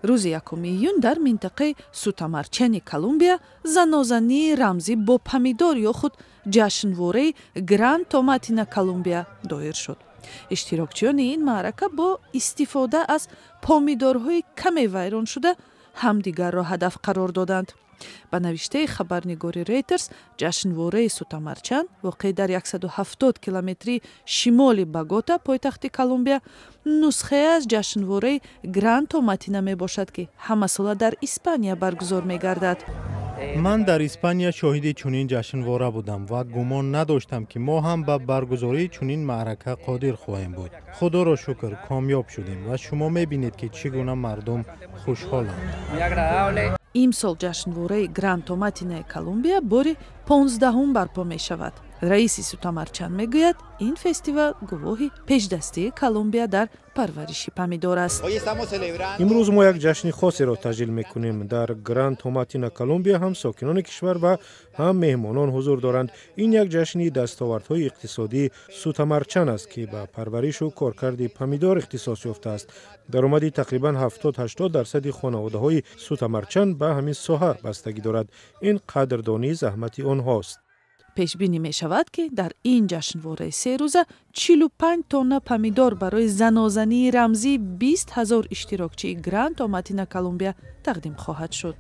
Рӯзи 1 июн дар минтақаи Сутамарчани Колумбия занозании рамзӣ бо помидор ё худ ҷашнвораи Гран Томатина Колумбия доир шуд. Иштирокчиёни ин маърака бо истифода аз помидорҳои каме вайроншуда ҳамдигарро ҳадаф қарор доданд. Ба навиштаи хабарнигори Рейтерс, ҷашнвораи Сутамарчан, воқеъ дар 170 километрии шимоли Богота, пойтахти Колумбия, нусхае аз ҷашнвораи Гран Томатина мебошад, ки ҳамасола дар Испания баргузор мегардад. Ман дар Испания шоҳиди чунин ҷашнвора будам ва гумон надоштам, ки мо ҳам ба баргузории чунин маърака қодир хоҳем буд. Худоро шукр, комёб шудем ва шумо мебинед, ки чӣ гуна мардум хушҳоланд. Имсол ҷашнвораи Гран Томатинаи Колумбия бори 15-ум барпо мешавад. Раиси Сутамарчан мегӯяд, ин фестивал гувоҳи пешдастии Колумбия дар парвариши помидор аст. Имрӯз мо як ҷашни хосеро таҷлил мекунем. Дар Гран Томатина Колумбия ҳам сокинони кишвар ва ҳам меҳмонон ҳузур доранд. Ин як ҷашни дастовардҳои иқтисодии Сутамарчан аст, ки ба парваришу коркарди помидор ихтисос ёфтааст. Даромади тақрибан 70-80 дарсади хонаводаҳои Сутамарчан ба ҳамин соҳа бастагӣ дорад. Ин қадрдонии заҳмати онҳост. Пешбинӣ мешавад, ки дар ин ҷашнвораи серӯза 45 тонна помидор барои занозании рамзии 20 000 иштирокчии Гран Томатина Колумбия тақдим хоҳад шуд.